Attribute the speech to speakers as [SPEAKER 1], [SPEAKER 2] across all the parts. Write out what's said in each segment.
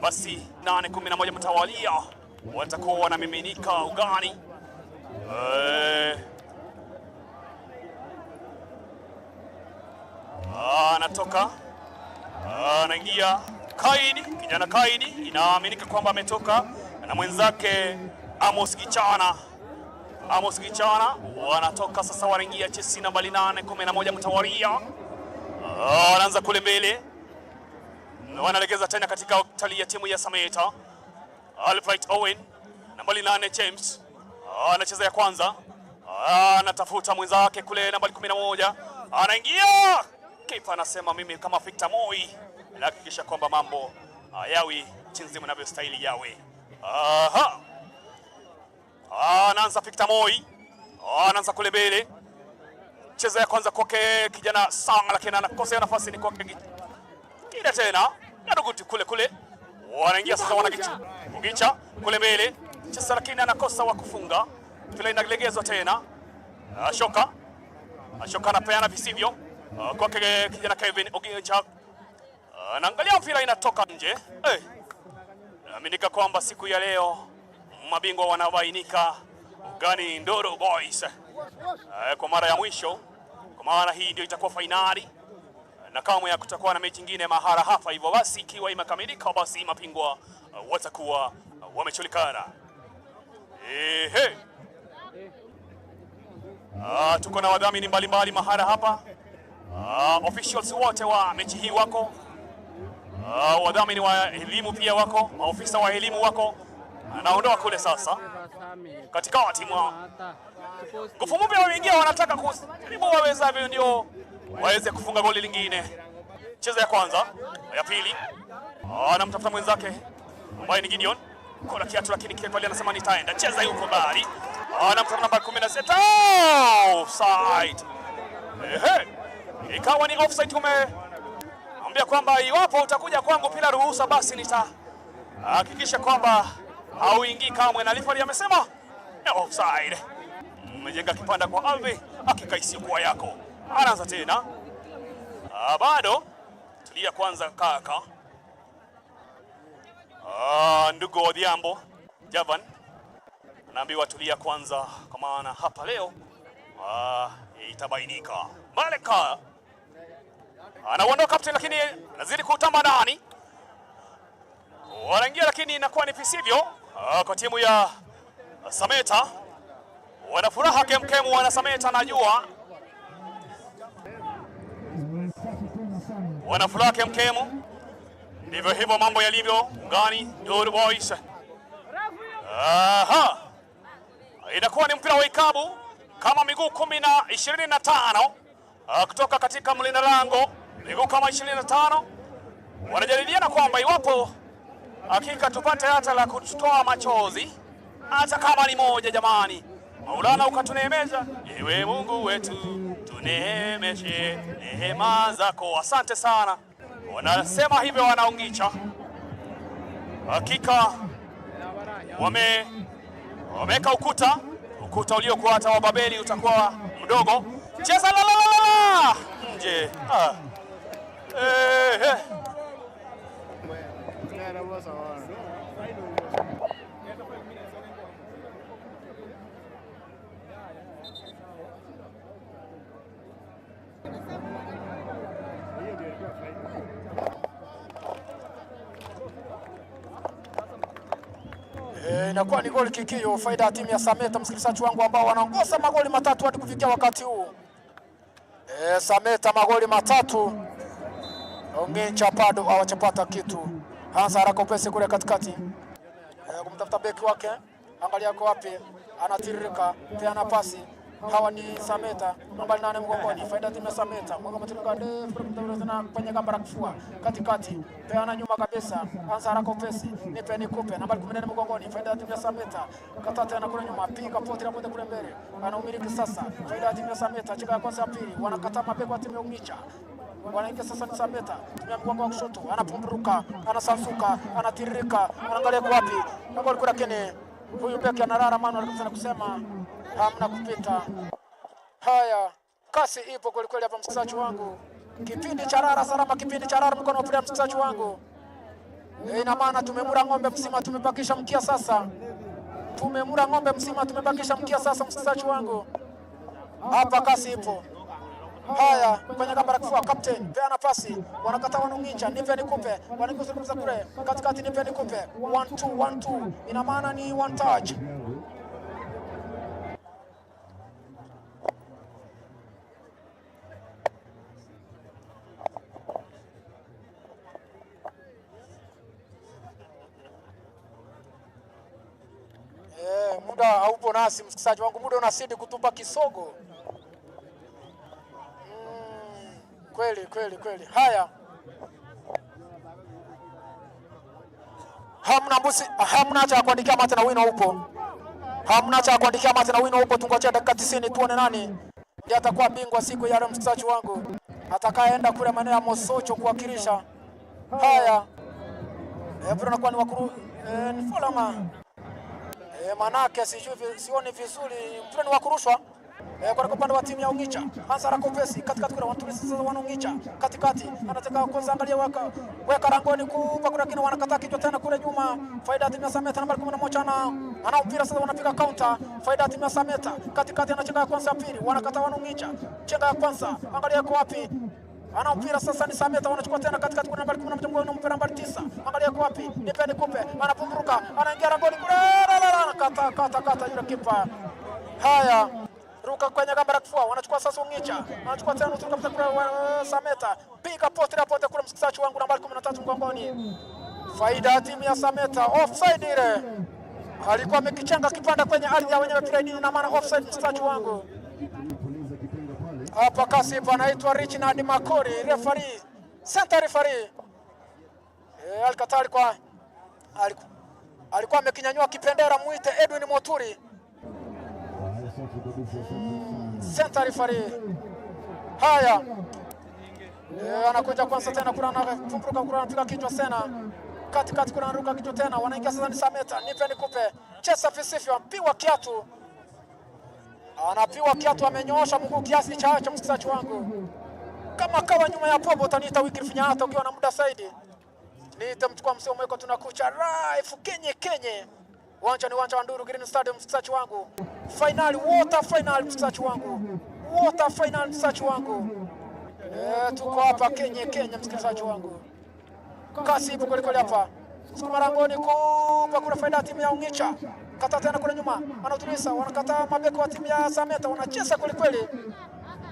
[SPEAKER 1] Basi 8 11 mtawalia watakuwa wanamiminika ugani. Anatoka anaingia Kaini, kijana Kaini, inaaminika kwamba ametoka na mwenzake Amos Gichana. Amos Gichana wanatoka sasa, wanaingia chesi nambari 8 11 mtawalia. Wanaanza kule mbele, wanalegeza tena katika tali ya timu ya Sameta. Alfred Owen nambari 8 James anacheza ya kwanza, anatafuta mwenzake kule nambari 11 anaingia. Kipa anasema mimi kama Victor Moi nahakikisha kwamba mambo yawi jinsi mnavyostahili yawe. Aha. Anaanza Victor Moi, anaanza kule mbele, cheza ya kwanza kwake kijana Sang, lakini anakosea nafasi, ni kwake kile tena Naruguti kule kule, wanaingia sasa, wanagicha Ugicha kule mbele cheza, lakini anakosa wa kufunga. Mpira inalegezwa tena, Ashoka Ashoka anapeana visivyo kwake kijana Kevin Ogicha, anaangalia mpira inatoka nje. Naaminika kwamba siku ya leo mabingwa wanabainika ugani Ndoro Boys kwa mara ya mwisho, kwa maana hii ndio itakuwa fainali na kamwe hakutakuwa na mechi nyingine mahara hapa. Hivyo basi ikiwa imekamilika, basi mabingwa watakuwa wamechulikana. Ehe. Tuko na wadhamini mbalimbali mahara hapa. Officials wote wa mechi hii wako. Wadhamini wa elimu pia wako, maofisa wa elimu wako. Anaondoa kule sasa katikati mwa nguvu mpya wameingia, wanataka kujaribu wawezavyo ndio waweze kufunga goli lingine. Cheza ya kwanza, ya pili, anamtafuta mwenzake ambaye ni Gideon kona kiatu, lakini kipa anasema nitaenda. Cheza yuko mbali, anamtafuta namba 16, offside. Ehe, ikawa ni offside. Umeambia kwamba iwapo utakuja kwangu bila ruhusa, basi nitahakikisha kwamba hauingii kamwe, na referee amesema offside. Mmejenga kipanda kwa ardhi, hakika isiyokuwa yako. Anaanza tena, bado tulia kwanza kaka. Ndugu Odhiambo Javan anaambiwa tulia kwanza, kwa maana hapa leo itabainika. Maleka anauondoa captain, lakini anazidi kutamba ndani, wanaingia, lakini inakuwa ni visivyo kwa timu ya Sameta. Wana furaha kemkemu, wana Sameta, najua wana furaha kemkemu. Ndivyo hivyo mambo yalivyo ungani Nduru Boys. Aha, inakuwa ni mpira wa ikabu kama miguu 10 na 25 kutoka katika mlinda lango, miguu kama 25. Wanajadiliana kwamba iwapo hakika tupate hata la kutoa machozi, hata kama ni moja. Jamani, Maulana ukatuneemesha, ewe Mungu wetu, tuneemeshe neema zako. Asante sana. Wanasema hivyo wanaungicha, hakika wameweka ukuta, ukuta uliokuwa hata wa Babeli utakuwa mdogo. Cheza la la la la nje. Ah. Eh.
[SPEAKER 2] Inakuwa ni goli kikio faida ya timu ya Sameta, msikilizaji wangu, ambao wanaongoza magoli matatu hadi kufikia wakati huu. Sameta magoli matatu, Ongincha bado hawajapata kitu. Hansa haraka upesi kule katikati, kumtafuta beki wake, angalia kwa wapi, anatiririka, peana pasi. Hawa ni Sameta nambari 8 mgongoni, faida timu ya Sameta. Mwanga mtiririka ndefu tena kwenye gamba la kifua katikati, peana nyuma kabisa, anza haraka upesi, nipe nikupe, nambari 14 mgongoni, faida timu ya Sameta. Kata tena kule nyuma, piga poti la moja kule mbele, anaumiliki sasa, faida timu ya Sameta. Chika ya kwanza ya pili, wanakataa mabeki wa timu ya Ungicha wanaingia sasa ni Sameta, tumia mgongo wa kushoto, anapumburuka, anasansuka, anatiririka, anaangalia kwa wapi na goli kule, lakini huyu beki analala mano na kusema hamna kupita. Haya, kasi ipo kweli kweli hapa, msikilizaji wangu, kipindi cha rara salama, kipindi cha rara mkono wa msikilizaji wangu. Ina maana tumemura ng'ombe mzima, tumebakisha mkia sasa. Tumemura ng'ombe mzima, tumebakisha mkia sasa, msikilizaji wangu. Hapa kasi ipo. Haya, kwenye gamba la kifua, captain peana pasi, wanakataa wanaungicha, nipe nikupe, wanakuza kule katikati, nipe nikupe, 1 2 1 2, ina maana ni one touch. Muda haupo nasi msikilizaji wangu, muda unazidi kutupa kisogo. Kweli kweli kweli. Haya, hamna mbusi, hamna cha kuandikia mate na wino upo, hamna cha kuandikia mate na wino upo. Tungojea dakika 90 tuone nani ndiye atakuwa bingwa siku ya leo, msikilizaji wangu, atakayeenda kule maeneo ya Mosocho kuwakilisha. Haya, anakuwa ni wakuru ni Fulama. Manake sijui sioni vizuri, mpira ni wa kurushwa. Kwa upande wa timu ya Ungicha, Hansa Rakopesi katikati kuna watu sasa wanaungicha katikati, anataka kwanza angalia weka weka langoni kupa kuna kina wanakataa kichwa tena kule nyuma. Faida timu ya Sameta nambari 11 ana mpira sasa, wanapiga counter. Faida timu ya Sameta katikati, anachenga ya kwanza ya pili, wanakataa wanaungicha, chenga ya kwanza, angalia kwa wapi ana mpira sasa, ni Sameta wanachukua tena katikati, kuna nambari 11 mgongoni, mpira nambari 9, angalia kwa wapi, nipe nikupe, anapumruka, anaingia langoni kule, kata kata kata yule kipa. Haya, ruka kwenye gamba la kifua, wanachukua sasa Ungicha, wanachukua tena nusu kabisa kule Sameta, piga pote la pote kule, msikilizaji wangu, nambari 13 mgongoni. Faida timu ya Sameta, offside ile alikuwa amekichanga kipanda kwenye ardhi ya wenyewe pira, na maana offside, msikilizaji wangu. Hapa kasi panaitwa Richard Makori, referee, center referee. Alikataa, alikuwa amekinyanyua kipendera, muite Edwin Moturi. Center referee. Haya. Anakuja kwanza tena kuna anapumruka, kuna anapiga kichwa tena. Katikati kuna anaruka kichwa tena, wanaingia sasa ni Sameta, nipe nikupe. Cheza visivyo, mpigwa kiatu. Anapiwa kiatu, amenyoosha mguu kiasi cha acha, msikilizaji wangu. Kama kawa nyuma ya popo utaniita wiki hata ukiwa na muda zaidi. Nitamchukua msemo mweko, tunakucha live Kenye Kenye. Uwanja ni uwanja wa Nduru Green Stadium, msikilizaji wangu. Finali, water final, msikilizaji wangu. Water final, msikilizaji wangu. Tuko hapa Kenye Kenya, msikilizaji wangu. Kasi ipo kweli kweli hapa. Sukuma langoni kupa kuna faida timu ya Ungicha. Kata tena kule nyuma, anautuliza, wanakataa mabeki wa timu ya Sameta, wanacheza kweli kweli.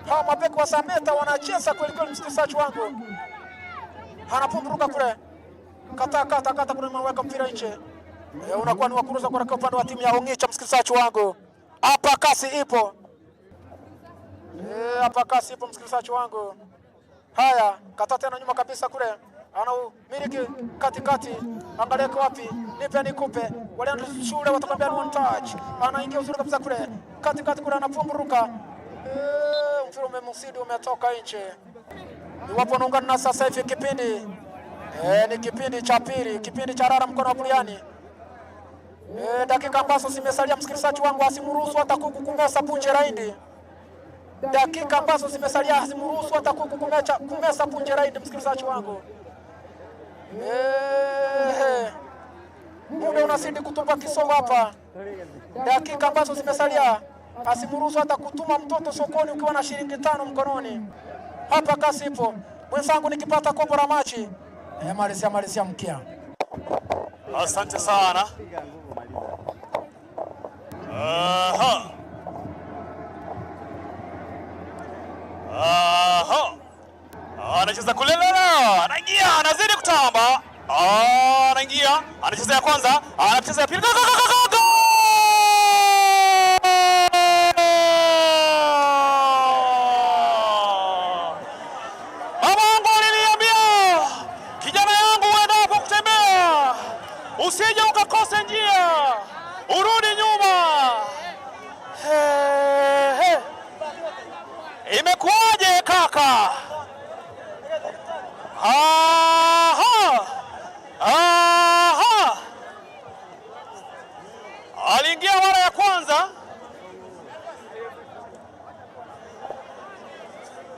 [SPEAKER 2] Hawa mabeki wa Sameta wanacheza kweli kweli, msikilizaji wangu. Anapumruka kule. Kata kata kata kule, weka mpira nje. Unakuwa ni wakuruza kwa upande wa timu ya Ungicha, msikilizaji wangu. Hapa kasi ipo. Hapa kasi ipo, msikilizaji wangu. Haya, kata tena nyuma kabisa kule. Ana miliki katikati, angalia kwa wapi, nipe nikupe, wale shule watakwambia ni one touch. Anaingia uzuri kabisa kule katikati kule, anapumruka. Mpira umemsidi, umetoka nje. Iwapo unaungana na sasa hivi kipindi ni kipindi cha pili, kipindi cha rara mkono wa buriani. Dakika ambazo zimesalia, msikilizaji wangu, asimruhusu hata kuku kumesa punje raindi. Dakika ambazo zimesalia asimruhusu hata kuku kumesa punje raindi, msikilizaji wangu. Muda unazidi kutupa kisogo hapa. Dakika ambazo zimesalia asimruhusu hata kutuma mtoto sokoni ukiwa na shilingi 5 mkononi. Hapa kasi ipo mwenzangu, nikipata kopo la machi. Malizia malizia mkia.
[SPEAKER 1] Asante sana. Aha. Aha. Anacheza kulelela, anaingia, anazidi kutamba. Anaingia, anacheza ya kwanza, anacheza ya pili. Go, go, go, go, go! Mamangu aliniambia, kijana yangu, uendapo kutembea usije ukakose njia, urudi nyuma. He, he. Imekuwaje kaka? Aha! Aha! Aliingia mara ya kwanza.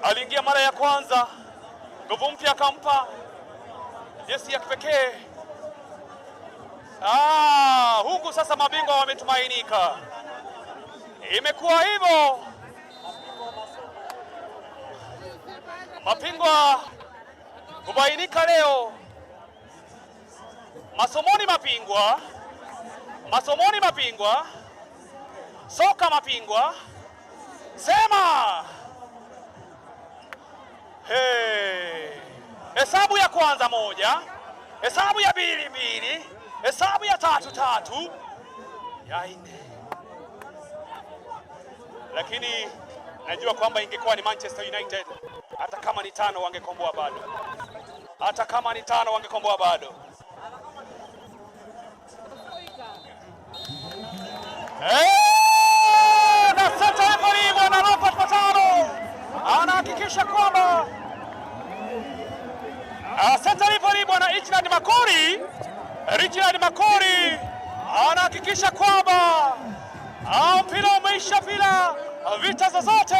[SPEAKER 1] Aliingia mara ya kwanza. Nguvu mpya akampa jesi ya kipekee. Sasa mabingwa wametumainika, imekuwa hivyo, mabingwa kubainika leo. Masomoni mapingwa, masomoni mapingwa, soka mapingwa, sema hey. Hesabu ya kwanza moja, hesabu ya pili mbili, hesabu ya tatu tatu, ya nne. Lakini najua kwamba ingekuwa ni Manchester United, hata kama ni tano wangekomboa bado, hata kama ni tano wangekomboa bado. Na sasa referee bwana Robert Matano anahakikisha kwamba sasa referee bwana Richard Makori, Richard Makori anahakikisha kwamba mpira umeisha bila vita zozote.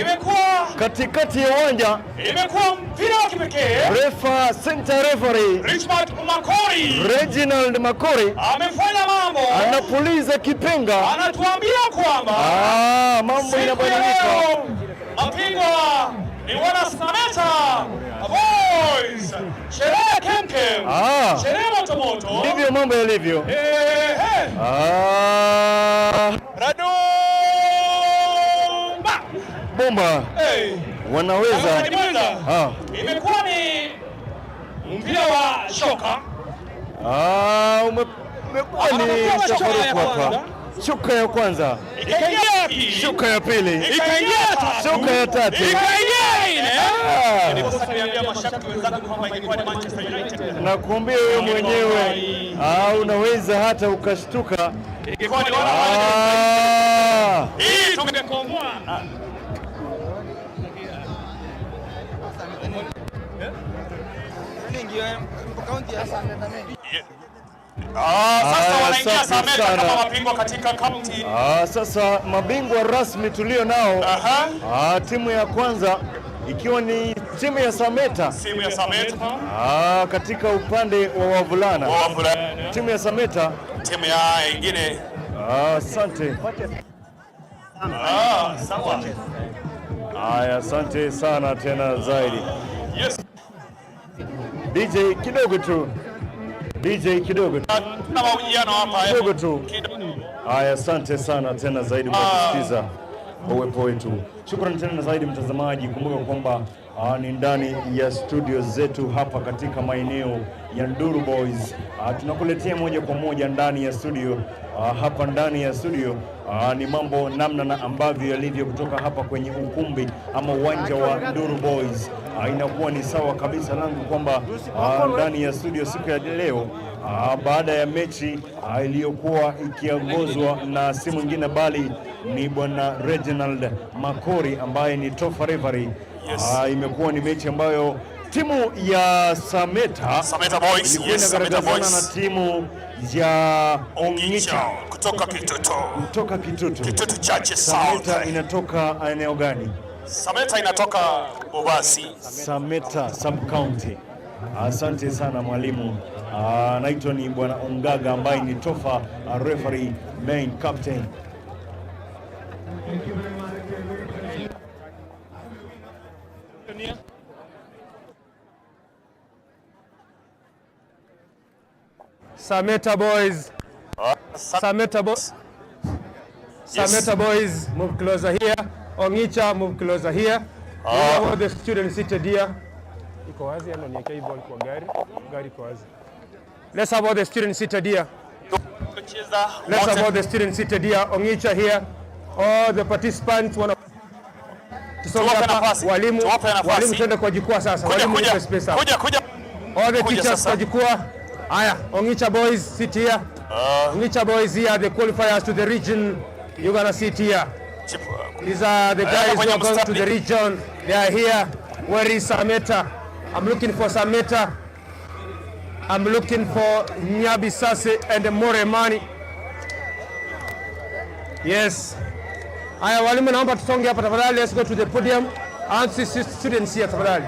[SPEAKER 1] Imekuwa
[SPEAKER 3] katikati ya uwanja,
[SPEAKER 1] imekuwa mpira wa kipekee.
[SPEAKER 3] Refa, center referee
[SPEAKER 1] Richard Makori,
[SPEAKER 3] Reginald Makori
[SPEAKER 1] amefanya mambo,
[SPEAKER 3] anapuliza kipenga,
[SPEAKER 1] anatuambia kwamba
[SPEAKER 3] mambo inabadilika.
[SPEAKER 1] Mapingwa ni wana Sameta Boys, sherehe kemkem, sherehe moto moto,
[SPEAKER 3] ndivyo mambo yalivyo.
[SPEAKER 1] Radumba
[SPEAKER 3] Bomba
[SPEAKER 1] hey.
[SPEAKER 3] Wanaweza.
[SPEAKER 1] Imekuwa ni mpira wa shoka.
[SPEAKER 3] Umekuwa ni tafaruku hapa. Shuka ya kwanza, shuka ya pili, shuka ya tatu, na kuambia wewe mwenyewe unaweza hata ukashtuka.
[SPEAKER 1] Sasa wanaingia Sameta kama mabingwa katika kaunti.
[SPEAKER 3] Sasa mabingwa rasmi tulio nao. Timu ya kwanza ikiwa ni timu ya Sameta.
[SPEAKER 1] Timu ya Sameta.
[SPEAKER 3] Katika upande wa wavulana. Timu ya Sameta.
[SPEAKER 1] Timu ya ingine.
[SPEAKER 3] Asante.
[SPEAKER 1] Sawa.
[SPEAKER 3] Haya, asante sana tena zaidi.
[SPEAKER 1] Yes.
[SPEAKER 3] DJ kidogo tu. DJ kidogo tu.
[SPEAKER 1] Na mahojiano hapa
[SPEAKER 3] kidogo tu. Haya, asante sana tena zaidi kwa kusikiza uwepo wetu. Shukrani tena zaidi mtazamaji, kumbuka kwamba ni ndani ya studio zetu hapa katika maeneo ya Nduru Boys. Tunakuletea moja kwa moja ndani ya studio. Hapa ndani ya studio ni mambo namna na ambavyo yalivyo kutoka hapa kwenye ukumbi ama uwanja wa Nduru Boys. Inakuwa ni sawa kabisa langu kwamba ndani ya studio siku ya leo baada ya mechi iliyokuwa ikiongozwa na si mwingine bali ni bwana Reginald Makori ambaye ni top referee.
[SPEAKER 1] Yes.
[SPEAKER 3] Imekuwa ni mechi ambayo timu ya Sameta,
[SPEAKER 1] Sameta Boys, yes, Sameta Boys
[SPEAKER 3] na timu ya Ongicha
[SPEAKER 1] kutoka Kitutu.
[SPEAKER 3] Kutoka Kitutu.
[SPEAKER 1] Kitutu Church South.
[SPEAKER 3] Sameta inatoka eneo gani?
[SPEAKER 1] Sameta inatoka Bobasi.
[SPEAKER 3] Sameta sub county. Asante sana mwalimu. Naitwa ni bwana Ongaga ambaye ni tofa referee main captain.
[SPEAKER 4] Sameta Boys. Sameta Boys. Sameta Boys, move closer here. Ongicha, move closer here. All the students seated here. Iko wazi ama niweke hii ball kwa gari? Gari iko wazi. Let's have all the students seated here. Let's have all the students seated here. Ongicha here. All the participants wana tusonge hapa. Walimu, walimu twende kwa jukwaa sasa. Walimu nipe space hapa.
[SPEAKER 1] Kuja.
[SPEAKER 4] All the teachers kwa jukwaa. Haya, Ongicha boys sit here. Ongicha boys here, the qualifiers to the region. You're gonna sit here. These are the guys who are going to the region. They are here. Where is Sameta? I'm looking for Sameta. I'm looking for Nyabisase and Moremani. Yes. Haya, walimu naomba tusonge hapa tafadhali. Let's go to the podium. I want to see students here tafadhali.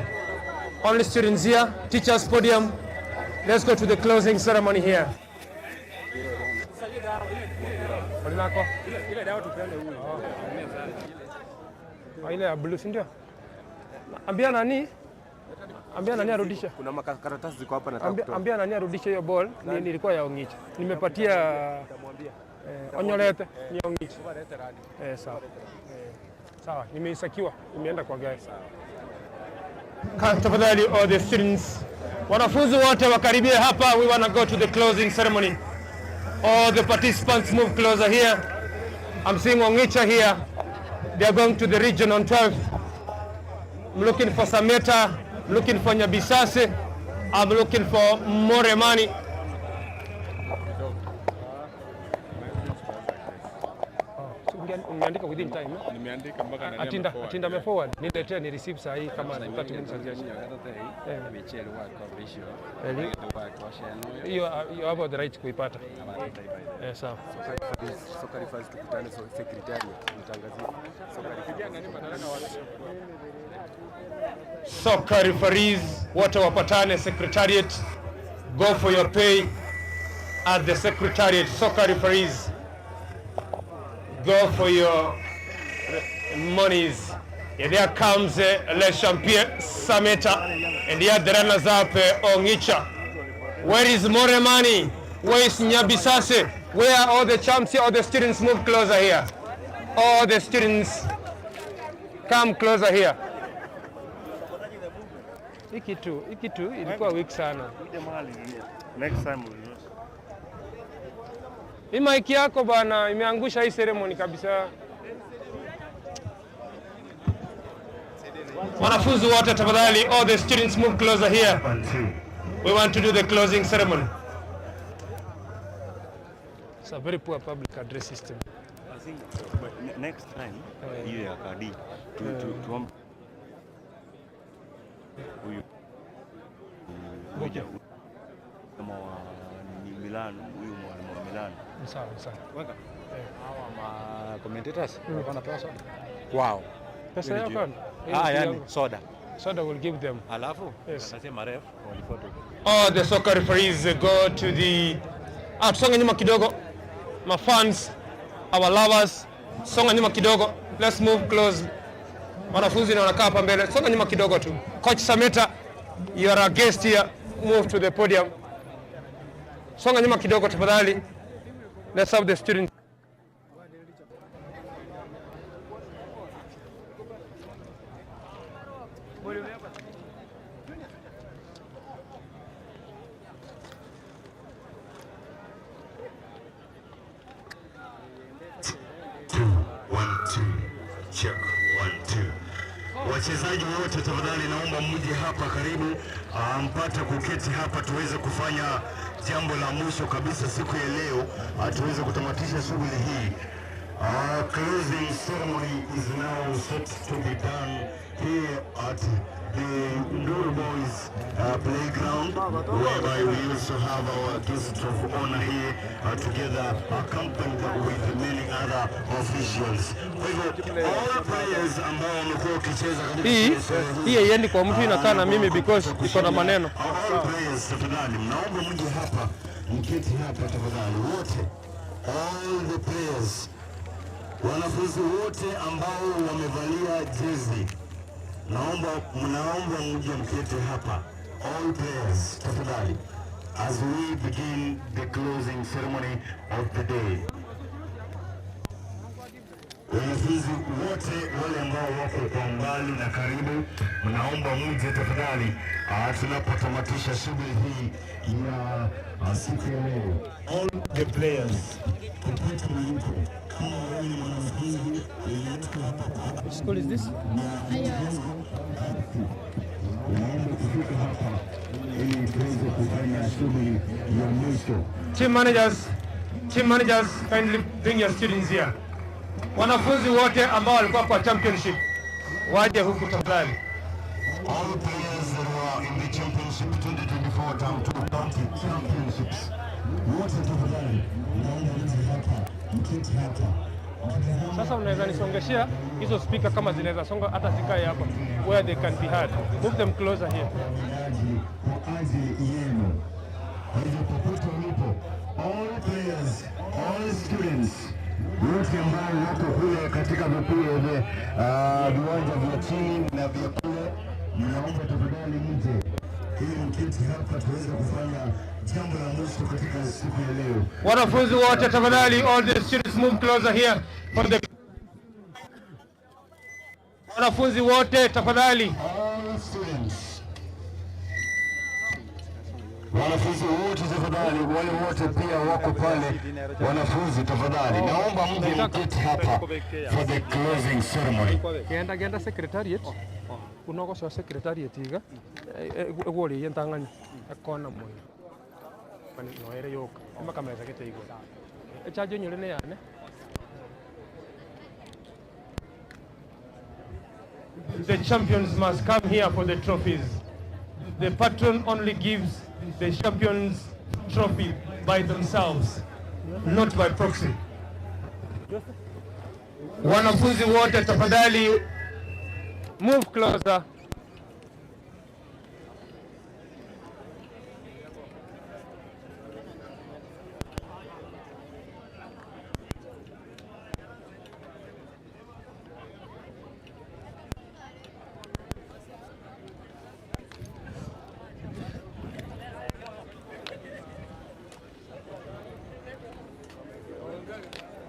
[SPEAKER 4] Only students here. Teachers podium. Let's go to the closing ceremony here. Nako. Ile dawa tupeane huyu. Oh. Ile ya blue, si ndio? Ambia nani? Ambia nani arudishe?
[SPEAKER 5] Kuna makaratasi ziko hapa nataka kutoa.
[SPEAKER 4] Ambia nani arudishe hiyo ball. Nilikuwa ya Ongicha. Nimepatia Onyolete ni Ongicha. Sawa. Sawa, nimeisakiwa, imeenda kwa gari. Tafadhali all the students, wanafunzi wote wakaribie hapa, we wanna go to the closing ceremony. All the participants move closer here. I'm seeing Ongicha here. They are going to the region on 12th. I'm looking for Sameta, I'm looking for Nyabisase, I'm looking for Moremani. Umeandika within time?
[SPEAKER 6] Nimeandika mpaka nani
[SPEAKER 4] Atinda,
[SPEAKER 6] ameforward.
[SPEAKER 4] atinda me forward. Niletee ni receive saa hii kama 30 minutes hazijaisha. Hiyo you have the right kuipata. Sawa.
[SPEAKER 5] Soka referees tukutane secretariat nitangazie.
[SPEAKER 4] Soccer referees wote wapatane secretariat, go for your pay at the secretariat. Soccer referees, go for your monies. Yeah, there comes Le Champion Sameta, and here the runners up Ongicha. Where is Moremani? Where is Nyabisase? Where are all the champs here? All the students move closer here. All the students come closer here. Hii kitu ilikuwa weak sana.
[SPEAKER 3] Next time we'll use.
[SPEAKER 4] Hii mic yako bana imeangusha hii ceremony kabisa. Wanafunzi wote tafadhali, all the students move closer here. We want to do the closing ceremony. It's a very poor public address system.
[SPEAKER 3] I think but next time hiyo ya kadi tu huyu huyu kama wa ni Milan, huyu mwalimu wa Milan.
[SPEAKER 4] Sawa sawa.
[SPEAKER 6] Hawa ma commentators walikuwa wanapewa soda. Wow.
[SPEAKER 4] Pesa yao kwani?
[SPEAKER 6] Yani soda.
[SPEAKER 4] Soda will give them.
[SPEAKER 6] Alafu
[SPEAKER 4] Yes.
[SPEAKER 6] akasema ref walifuata.
[SPEAKER 4] All the soccer referees go to the tusonge nyuma kidogo. My fans, our lovers, songa nyuma kidogo. Let's move close. Wanafunzi na wanakaa hapa mbele. Songa nyuma kidogo tu. Coach Sameta, you are a guest here. Move to the podium. Songa nyuma kidogo tafadhali. Let's have the students.
[SPEAKER 3] Check 1 2. Wachezaji wote tafadhali, naomba mje hapa karibu, mpate kuketi hapa tuweze kufanya jambo la mwisho kabisa siku ya leo, tuweze kutamatisha shughuli hii. Closing ceremony is now set to be done here at the Nduru Boys playground, whereby we also have our guest of honor here together accompanied with many other officials. Kwa hivyo all players ambao wamekuwa wakicheza katika
[SPEAKER 4] Hii haiendi kwa mtu, inakaa na mimi because iko na maneno.
[SPEAKER 3] All players tafadhali, mnaomba mje hapa, mketi hapa tafadhali wote, all the players, wanafunzi wote ambao wamevalia jezi, mnaomba mje mketi hapa, all players tafadhali, as we begin the closing ceremony of the day. Wanafunzi wote wale ambao wako kwa mbali na karibu, mnaomba mje tafadhali, tunapotamatisha shughuli hii ya siku ya leo. All the players popote mlipo, kama wewe ni mwanafunzi yeyote hapa,
[SPEAKER 4] Which school is this?
[SPEAKER 3] unaomba kufika hapa ili tuweze kufanya shughuli ya mwisho.
[SPEAKER 4] Team managers, kindly bring your students here. Wanafunzi wote ambao walikuwa kwa championship waje huku tafadhali.
[SPEAKER 3] All players that were in the championship 2024 term 2 county championships, wote tafadhali, naomba mje hapa, mketi hapa.
[SPEAKER 4] Sasa unaweza nisongeshea hizo speaker kama zinaweza songa hata zikae hapa where they can be heard. Move them closer here.
[SPEAKER 3] Kwa ajili yenu. Kwa hivyo popote ulipo, all players, all students,
[SPEAKER 7] Wote ambao wako kule katika vipio vya viwanja vya chini na vya kule, ninaomba tafadhali mje ili mketi hapa tuweze kufanya jambo la mwisho katika siku ya leo.
[SPEAKER 4] Wanafunzi wote tafadhali, all the students move closer here for the Wanafunzi wote tafadhali.
[SPEAKER 7] All students. Wanafunzi wote tafadhali, wale wote pia wako pale, wanafunzi tafadhali, naomba mje mketi hapa for the closing ceremony.
[SPEAKER 4] Genda genda secretariat. Unogocoa secretariat iga egworirie ntang'ani ekona moyo noere yoka emakamesa gete igoro echaji onyore ne yane. The champions must come here for the trophies. The patron only gives the champions trophy by themselves, not by proxy. Wanafunzi wote tafadhali move closer.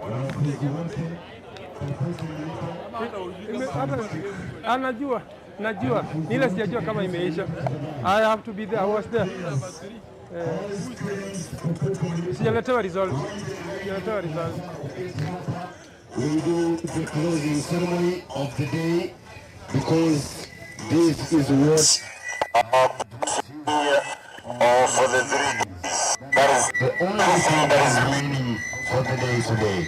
[SPEAKER 7] Wanafunzi wote popote mlipo,
[SPEAKER 4] Anajua, najua. Ile sijajua kama imeisha. I have to be there. I was there.
[SPEAKER 7] All students popote mlipo,
[SPEAKER 4] Sijaletewa result. Sijaletewa result.
[SPEAKER 7] We do the closing ceremony of the day because this is what
[SPEAKER 8] For the 3 days. That is
[SPEAKER 7] the only thing that is remaining for the day today.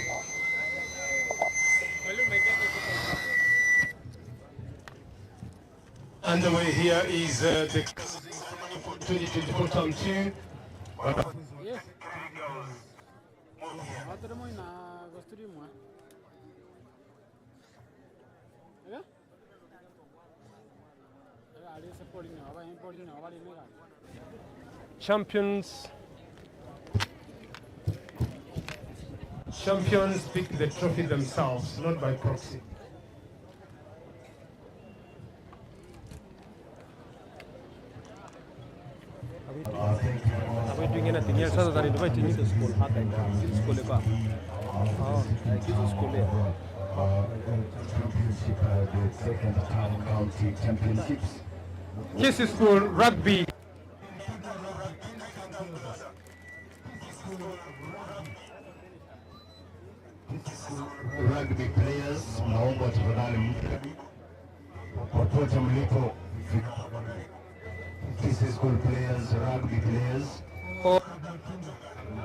[SPEAKER 4] Underway here is the closing ceremony for 2024 term 2. Champions. Champions pick the trophy themselves, not by proxy. Are we doing anything else other than inviting you?
[SPEAKER 7] Championship, the second term county championships.
[SPEAKER 4] Kisii School Rugby.
[SPEAKER 7] Rugby players, naomba tafadhali mje popote mlipo. Kisii School players, rugby players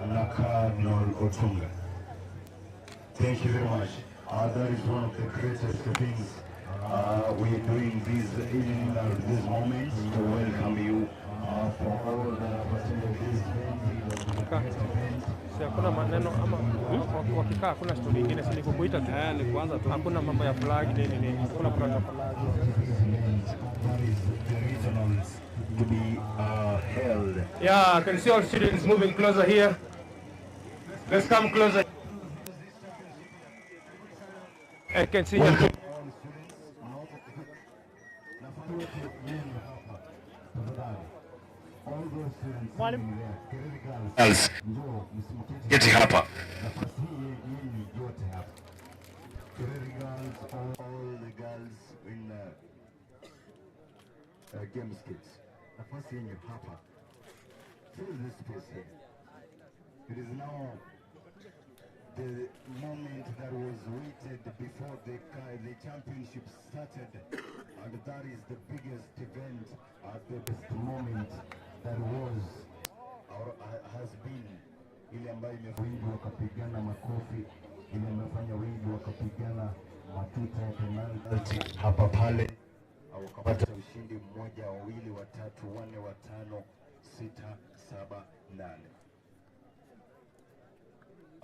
[SPEAKER 7] na Cardinal Otunga. Thank you very much. That is one of the greatest things we are doing this evening at this moment to welcome you for all that have attended this event. It has been a great event.
[SPEAKER 4] Si hakuna maneno ama wakikaa hakuna story ingine, si ni kukuita tu.
[SPEAKER 6] Ni kuanza tu.
[SPEAKER 4] Hakuna mambo ya flag nini nini, hakuna protocol.
[SPEAKER 7] That is the regionals to be held.
[SPEAKER 4] Yeah, I can see all students moving closer here. Let's come closer. I can see you.
[SPEAKER 7] All students, nafasi yote yenu hapa tafadhali. All those students sitting there, Kereri Girls,
[SPEAKER 8] Girls.
[SPEAKER 7] Njoo msimketi
[SPEAKER 8] Keti hapa.
[SPEAKER 7] Nafasi hii yenu yote hapa. Kereri Girls, all the girls in games kits. Nafasi yenyu hapa. Fill this space here. It is now the moment that was waited before the championship started, and that is the biggest event at the best moment that was or has been, ile ambayo wengi wakapigana makofi, ile imefanya wengi wakapigana matuta ya penalty hapa pale, wakapata ushindi mmoja, wawili, watatu, wanne, watano, sita, saba, nane.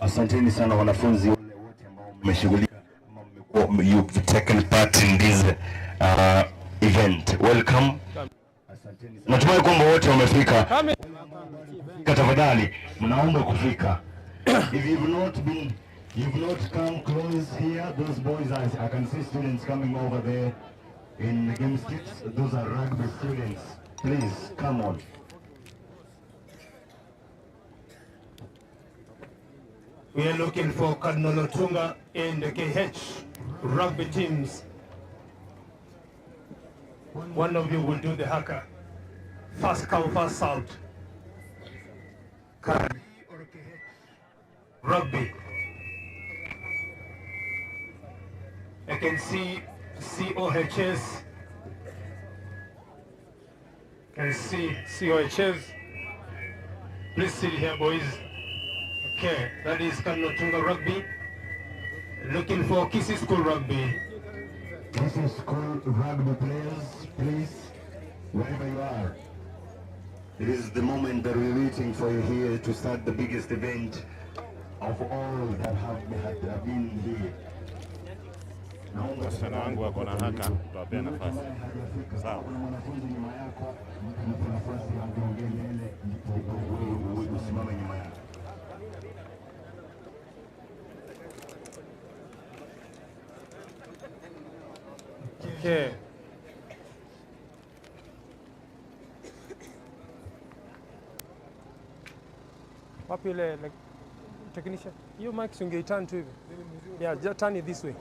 [SPEAKER 7] Asanteni sana wanafunzi wale wote ambao mmeshughulika ama mmekuwa, you've taken part in this event. Welcome. Asanteni sana. Natumai kwamba wote wamefika. Tafadhali mnaomba kufika. If you've not been You've not come close here. Those boys, I can see students coming over there in the game sticks. Those are rugby students. Please, come on.
[SPEAKER 4] We are looking for Cardinal Otunga and the KH rugby teams. One of you will do the haka. First come, first served. Rugby. I can see COHS. Can see COHS. Please sit here, boys. Okay, that is Cardinal Otunga Rugby. Looking for Kisii School Rugby.
[SPEAKER 7] This is school rugby players, please, wherever you are. It is the moment that we're waiting for you here to start the biggest event of all that have been here. Naomba
[SPEAKER 9] Wasichana wangu wako na haka, tutawapea nafasi. Sawa.
[SPEAKER 7] Kuna mwanafunzi nyuma yako, mpe nafasi aongee mbele, ndipo wewe usimame nyuma yake.
[SPEAKER 4] Okay. Wapi ile like, technician? Hiyo mic si ungeiturn tu hivi. Yeah, just turn it this way.